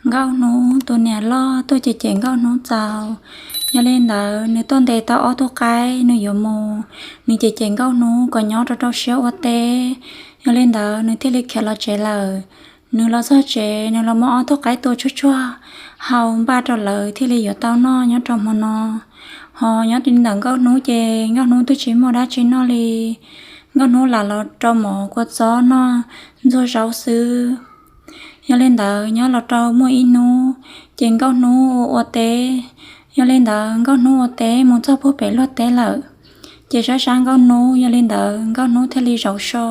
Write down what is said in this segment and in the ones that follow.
Nkauj Hnub tus niam loj tuaj cem cem Nkauj Hnub txaus. Yog li ntawd nws tuaj ntes tau ob tug qaib nws yuav mus, nws cem cem Nkauj Hnub kom nyob rau rau siab ua teb. Yog li ntawd nws thiaj li khiav los tsev lawm. Nws los txog tsev, nws los muab ob tug qaib tua tsuag tsuag hau npaj rau lawv thiaj li yuav tau noj nyob rau hmo no. Ho nyob li ntawm Nkauj Hnub ces Nkauj Hnub twb tsis muaj dab tsi noj li. Nkauj Hnub lam los rau mov kua txob noj ntxuag zaub xwb. Yog li ntawd nyob los rau muaj ib hnub, ces Nkauj Hnub ua ua teb. Yog li ntawd Nkauj Hnub ua teb mus txog puag pem luag teb lawm, ces sab sab Nkauj Hnub, yog li ntawd Nkauj Hnub thiaj li zaum so.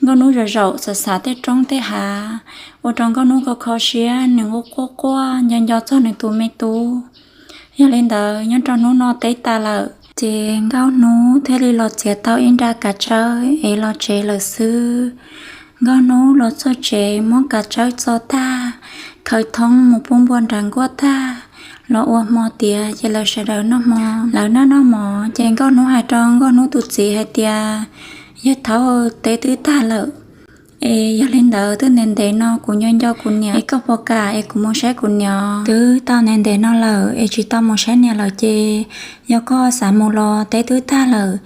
Nkauj Hnub zaum zaum xav xav tej roob tej hav, ua rau Nkauj Hnub kho kho siab, nws quaj quaj quaj nco nco txog nws tus me tub. Yog li ntawd nyob rau hnub no teb tas lawm, ces Nkauj Hnub thiaj li los txiav tau ib nra kav tsawb es los tsev lawm xwb. Nkauj Hnub los txog tsev muab kav tsawb txo tag, khaws thoob mus pub npua nram nkuaj tag, los ua hmo tiav ces lawv sawv daws noj hmo. Lawv noj noj mov ces Nkauj Hnub hais rau Nkauj Hnub tus txiv hais tias, Yog thaum teb twb tag lawm, es yog li ntawd twb ntev ntev no kuv nco nco kuv niam, es koj puas kam es kuv mus saib kuv niam? Twb tau ntev ntev no lawm es tsis tau mus saib niam lawm ces yog koj xav mus los teb twb tag lawm,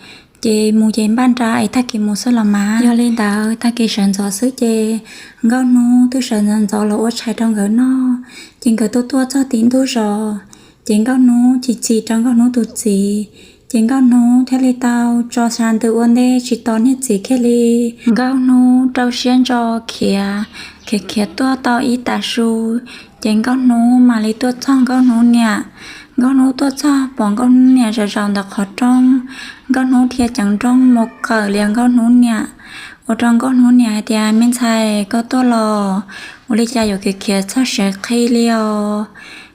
ces mus ces npaj nra es tag kis mus xwb los mas. Yog li ntawd tag kis sawv ntxov xwb ces Nkauj Hnub twb sawv ntxov ntxov los ua tshais rau nkawd noj. Ces nkawd tuaj tuaj txog tim ntug zos, ces Nkauj Hnub chim chim rau Nkauj Hnub tus txiv, ces Nkauj Hnub thiaj li tau tso xya ntws ua ntej tsis tos niag txiv kiag li. Nkauj Hnub rau siab ntso khiav, khiav khiav tuaj tau ib tav su, ces Nkauj Hnub mam li tuaj txog Nkauj Hnub niam. Nkauj Hnub tuaj txog pom Nkauj Hnub niam zaum zaum ntawm qhov rooj. Nkauj Hnub dhia ceev nrooj mus qawm lias Nkauj Hnub niam, ua rau Nkauj Hnub niam hais tias, Me ntxhais, koj tuaj los? Ua li cas yuav khiav khiav txog siav qhi li os?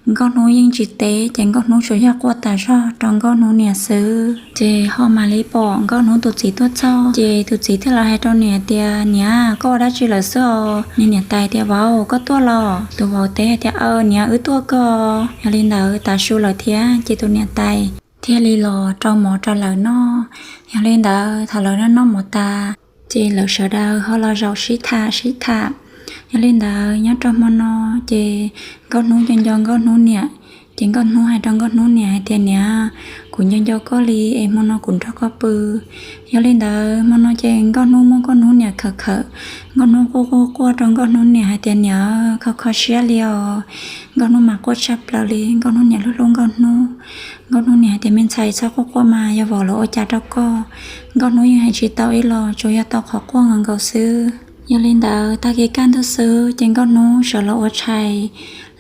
Nkauj Hnub yeej tsis teb, ces Nkauj Hnub tsuas yog quaj tas zog rau Nkauj Hnub niam xwb. Ces ho mam li pom Nkauj Hnub tus txiv tuaj txog, ces tus txiv thiaj los hais rau niam tias, Niam, koj ua dab tsi lawm xwb os? Nws niam tais tias, Vauv, koj tuaj los? Tus vauv teb hais tias, Aws niam, wb tuaj kawg. Yog li ntawd tav su lawm thiab, ces tus niam tais thiaj li los rau mov rau lawv noj. Yog li ntawd thaum lawv noj noj mov tas, ces lawv sawv daws ho los zaum sib tham sib tham. Yog li ntawd nyob rau hmo no, ces Nkauj Hnub nco nco Nkauj Hnub niam, ces Nkauj Hnub hais rau Nkauj Hnub niam hais tias, Niam, kuv nco nco koj li es hmo no kuv nrog koj pw. Yog li ntawd hmo no ces Nkauj Hnub muab Nkauj Hnub niam khawm khawm, Nkauj Hnub quaj quaj quaj rau Nkauj Hnub niam hais tias, Niam, kho kho siab li os. Nkauj Hnub mas quaj tshaj plaws li, Nkauj Hnub niam hlub hlub Nkauj Hnub. Nkauj Hnub niam hais tias, Me ntxhais, txhob quaj quaj mas, yog vauv los ua cas rau koj? Nkauj Hnub yeej hais tsis tau ib los, tsuas yog tau qhov quaj nkaus nkaus xwb. Yog li ntawd tag kis kaj ntug xwb ces Nkauj Hnub sawv los ua tshais,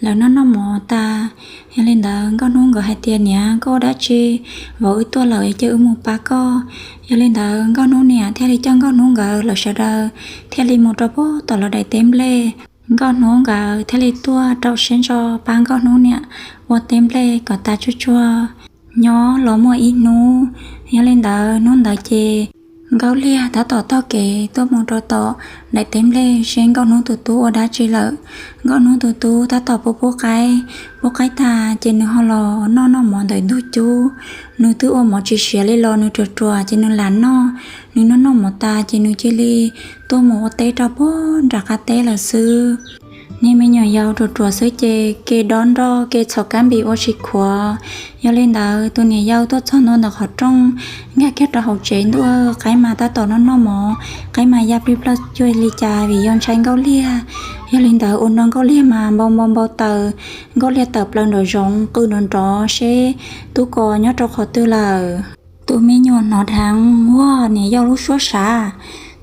lawv noj noj mov tas. Yog li ntawd Nkauj Hnub nkawd hais tias, Niam, koj ua dab tsi? Vauv wb tuaj lawm es cia wb mus pab koj. Yog li ntawd Nkauj Hnub niam thiaj li coj Nkauj Hnub nkawd lawv sawv daws thiaj li mus rau puag tom lawv daim teb nplej. Nkauj Hnub nkawd thiaj li tuaj rau siab ntso pab Nkauj Hnub niam ua teb nplej kom tas tsuag tsuag. Nyob los muaj ib hnub, yog li ntawd hnub ntawd ces Nkauj Liag tab tom taug kev tuaj mus rau tom daim teb nplej seb Nkauj Hnub tus tub ua dab tsi lawm. Nkauj Hnub tus tub tab tom pub pub qaib, pub qaib tas ces nws ho los noj noj mov ntawm ntug cub. Nws twb ua mov tsis siav li los nws ruam ruam ces nws lam noj. Nws noj noj mov tas ces nws cia li tuaj mus ua teb rau puag nram qab teb lawm xwb. Niag me nyuam yaus ruam ruam xwb ces kev dob nroj kev txhaum kab npis ua tsis khuav. Yog li ntawd tus niam yau tuaj txog ntua ntawm qhov rooj, nkag kiag rau hauv tsev ntua, qaib mas tab tom noj noj mov, qaib mas ya plig plawg cuag li cas vim yau ntshai Nkauj Liag. Yog li ntawd ua rau Nkauj Liag mas npau npau npau taws. Nkauj Liag tawm plaws nraum zoov qw nrov nrov seb tub ko nyob rau qhov twg lawm. Tus me nyuam hnov dheev, Ua niam yau lub suab sav!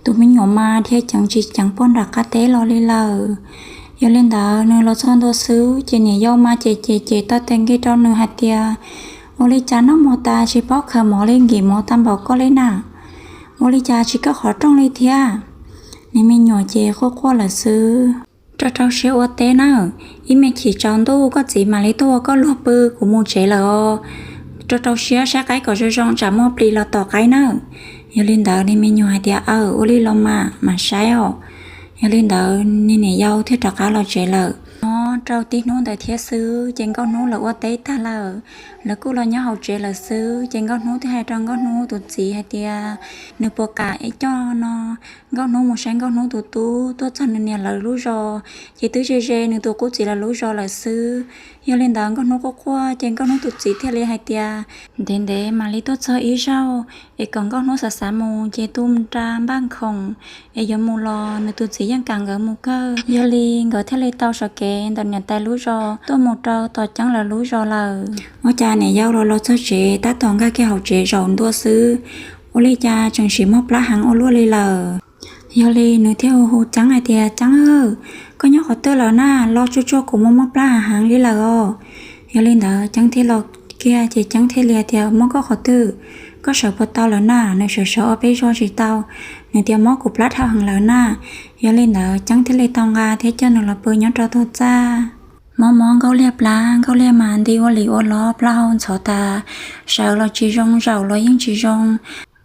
Tus me nyuam mas dhia ceev tsis ceev puag nram qab teb los li lawm. Yog li ntawd nws los txog ntua xwb ces niam yau mas cem cem cem tau tes nqi rau nws hais tias, Ua li cas noj mov tas tsis paub khaws mov li, nkim mov tag npaum koj li na? Ua li cas tsis kaj qhov rooj li thiab? Niag me nyuam ces quaj quaj lawm xwb. Rau rau siab ua teb nawb, ib me chim tsaus ntuj koj txiv mam li tuaj ua koj luag pw, kuv mus tsev lawm os. Rau rau siab saib qaib kom zoo zoo tsam muaj plis los tom qaib nawb. Yog li ntawd niag me nyuam hais tias, Aws, ua li los mas, mam saib os. Yog li ntawd niag niam yau thiaj rov qab los tsev lawm. Nyob Rau tib hnub ntawd thiab xwb ces Nkauj Hnub lawv ua teb tag lawm, lawv kuj los nyob hauv tsev lawm xwb. Ces Nkauj Hnub thiaj hais rau Nkauj Hnub tus txiv hais tias nws puas kam es coj no Nkauj Hnub mus saib Nkauj Hnub tus tub tuaj txog nws niam lawv lub zos, ces twb ze ze nws tus qub txiv lawv lub zos lawm xwb. Yog li ntawd Nkauj Hnub quaj quaj ces Nkauj Hnub tus txiv thiaj li hais tias ntev ntev mam li tuaj txog ib zaug, es kom Nkauj Hnub xav xav mus ces tu nra npaj khoom, es yuav mus los nws tus txiv yeej kam nkawd mus kawg. Yog li nkawd thiaj li tau sawv kev ntawm niam tais lub zos tuaj mus rau tom Ceeb lawv lub zos lawm. Ua cas niam yau los los txog tsev tab tom nkag kiag hauv tsev zaum ntua xwb, ua li cas tseem sim mob plab heev ua luaj li lawm. Yog li nws thiaj hu hu Ceeb hais tias, Ceeb, koj nyob qhov twg lawm na? Los tsuag tsuag kuv mob mob plab heev heev li lawm os. Yog li ntawd Ceeb thiaj los kiag ces Ceeb thiaj li hais tias, Mob koj qhov twg? Koj sawv puas tau lawm na? Nws sawv sawv ob peb zaug tsis tau, nws tias mob kuv plab dhau heev lawm na. Yog li ntawd Ceeb thiaj li tau nqa thiab coj nws los pw nyob rau tom txaj. Mob mob Nkauj Liag plab, Nkauj Liag mas nti ua li ua lov, plaub hau ntxhov tas, sawv los tsis zoo, zaum los yeej tsis zoo.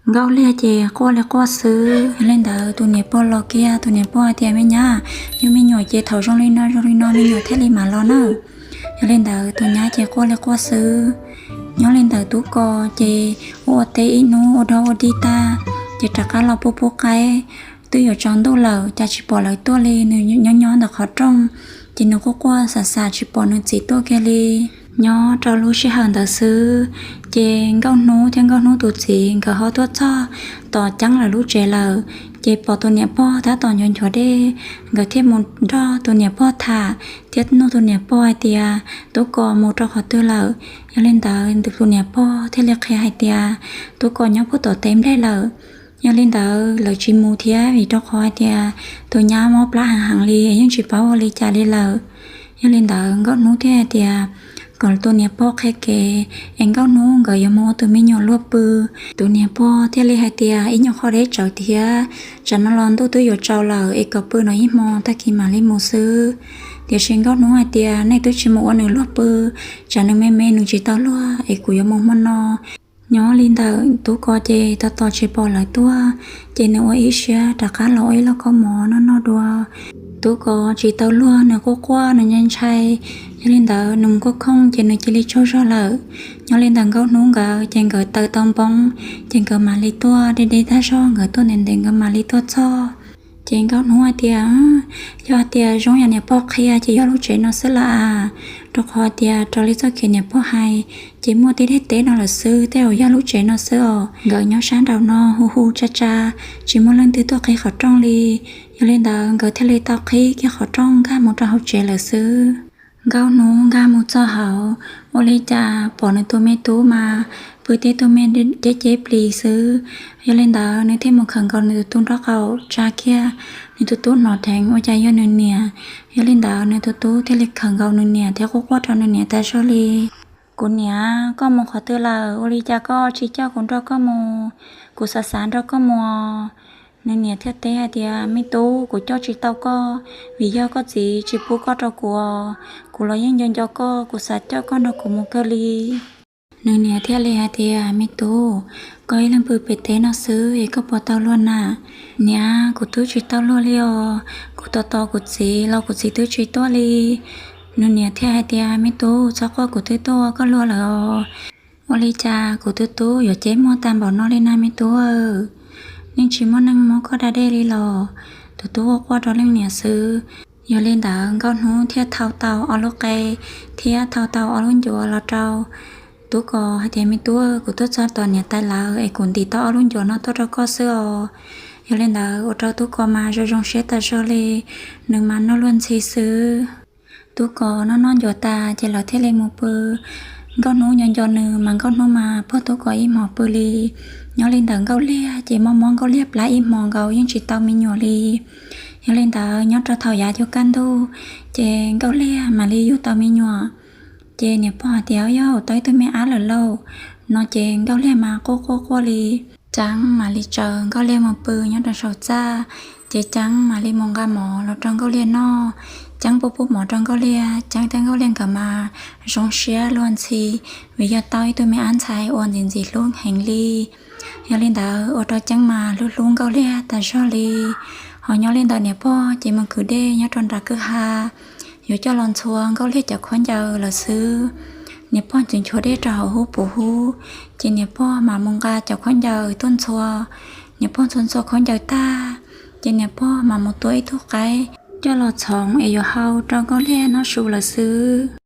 Nkauj Liag ces quaj li quaj xwb. Yog li ntawd tus niam pog los kiag, tus niam pog hais tias, Me nyab, yog me nyuam ces thaum zoo li no zoo li no me nyuam thiaj li mam los na. Yog li ntawd tus nyab ces quaj li quaj xwb. Nyob li ntawd Tub Kos ces ua ua teb ib hnub ua dog ua dig tag, ces rov qab los pub pub qaib. Twb yuav tsaus ntuj lawm cas tsis pom lawv tuaj li, nws nyob nyob ntawm qhov rooj, ces nws quaj quaj xav xav tsis pom nws txiv tuaj kiag li. Nyob rau lub sij hawm ntawd xwb, ces Nkauj Hnub thiab Nkauj Hnub tus txiv nkawd ho tuaj txog tom Ceeb lawv lub tsev lawm, ces pom tus niam pog tab tom nchuav nchuav dej, nkawd thiaj mus nrog tus niam pog tham thiab nug tus niam pog hais tias Tub Kos mus rau qhov twg lawm. Yog li ntawd tus niam pog thiaj li qhia hais tias Tub Kos nyob puag tom teb nplej lawm. Yog li ntawd lawv tsis mus thiab vim rau qhov hais tias tus nyab mob plab heev heev li, yeej tsis paub ua li cas li lawm. Yog li ntawd Nkauj Hnub thiaj hais tias kom tus niam pog qhia kev, es Nkauj Hnub nkawd yuav mus ua tus me nyuam luag pw. Tus niam pog thiaj li hais tias, Ib nyuag qho deb tsawv thiab, tsam no los ntuj twb yuav tsaus lawm, es kom pw no ib hmo tag kis mam li mus xwb. Tiam sis Nkauj Hnub hais tias, Nej twb tsis mus ua nws luag pw, tsam nws me me nws tsis tau luag, es kuv yuav mus hmo no. Nyob li ntawd Tub Kos ces tos tos tsis pom lawv tuaj, ces nws ua ib siab rov qab los ua ib lub koob mov noj noj dua. Tub Kos tsis tau luag, nws quaj quaj nws ntshai ntshai. Yog li ntawd nws mus kuaj khooj ces nws cia li tsaug zog lawm. Nyob li ntawd Nkauj Hnub nkawd ces nkawd taws tau npoo, ces nkawd mam li tuaj, deb deb tag zog nkawd tuaj ntev ntev nkawd mam li tuaj txog. Ces Nkauj Hnub hais tias, Yog hais tias zoo yam niam pog qhia ces yog lub tsev no xwb lawm as, rau qhov tias raws li txoj kev niam pog hais, ces muaj tib daim teb no lawm xwb, tej zaum yog lub tsev no xwb os. Nkawd nyob sab nraum no hu hu tsa tsa, tsis muaj leej twg tuaj qhib qhov rooj li. Yog li ntawd nkawd thiaj li tau qhib kiag qhov rooj nkag mus rau hauv tsev lawm xwb. Nkauj Hnub nkag mus txog hauv, ua li cas pom nws tus me tub mas pw tib tug me ceb ceb plis xwb. Yog li ntawd nws thiaj mus khawm nkaus nws tus tub nraub qaum tsa kiag, nws tus tub hnov dheev ua cas yog nws niam. Yog li ntawd nws tus tub thiaj li khawm nkaus nws niam thiab quaj quaj rau nws niam tas zog li. Kuv niam, koj mus qhov twg lawm? Ua li cas koj tsis coj kuv nrog koj mus? Kuv xav xav nrog koj mus. Nws niam thiaj teb hais tias, Me tub, kuv coj tsis tau koj, vim yog koj txiv tsis pub koj rau kuv os. Kuv los yeej nco nco koj, kuv xav coj koj nrog kuv mus kawg li. Nws niam thiaj li hais tias, Me tub, koj ib leeg pw pem teb no xwb es koj puas tau luag na? Niam, kuv twb tsis tau luag li os, kuv tos tos kuv txiv los kuv txiv twb tsis tuaj li. Nws niam thiaj hais tias, Me tub, txhob quaj, kuv twb tuaj ua koj luag lawm os. Ua li cas kuv tus tub yuav ceb muag tag npaum no li na me tub? Yeej tsis muaj neeg muab koj da dej li los? Tus tub quaj quaj rau leej niam xwb. Yog li ntawd Nkauj Hnub thiaj thau tau ob lub qe thiab thau tau ob lub ncuav los rau Tub Kos hais tias, Me tub, kuv tuaj txog tom niam tais lawv es kuv ntim tau ob lub ncuav no tuaj rau koj xwb os. Yog li ntawd ua rau Tub Kos mas zoo zoo siab tas zog li, nws mas noj luag ntxhi xwb. Tub Kos noj noj ncuav tas ces lawv thiaj li mus pw. Nkauj Hnub nco nco nws mas Nkauj Hnub mas puag Tub Kos ib hmos pw li. Nyob li ntawd Nkauj Liag ces mob mob Nkauj Liag plab ib hmos nkaus yeej tsis tau me nyuam li. Yog li ntawd nyob rau thaum yav yuav kaj ntug ces Nkauj Liag mam li yug tau me nyuam. Ces niam pog hais tias, Yog tau ib tug me ab lawm lauj, no ces Nkauj Liag mas quaj quaj quaj li. Ceeb mam li tsaws Nkauj Liag mus pw nyob rau saum txaj, ces Ceeb mam li mus nqa mov los rau Nkauj Liag noj. Ceeb pub pub mov rau Nkauj Liag, Ceeb thiab Nkauj Liag nkawd mas zoo siab luag ntxhi, vim yog tau ib tug me ab ntxhais uas ntxim ntxim hlub heev li. Yog li ntawd ua rau Ceeb mas hlub hlub Nkauj Liag tas zog li. Ho nyob li ntawd niam pog ces mus kwv dej nyob rau nram kwj ha, yuav coj los ntxhua Nkauj Liag cov khaub ncaws lawm xwb. Niam pog tseem nchuav dej rau hauv hub puv hub, ces niam pog mam mus nqa cov khaub ncaws tuaj ntxhua. Niam pog ntxhua ntxhua khaub ncaws tag, ces niam pog mam mus tua ib tug qaib coj los txhoov es yuav hau rau Nkauj Liag noj su lawm xwb.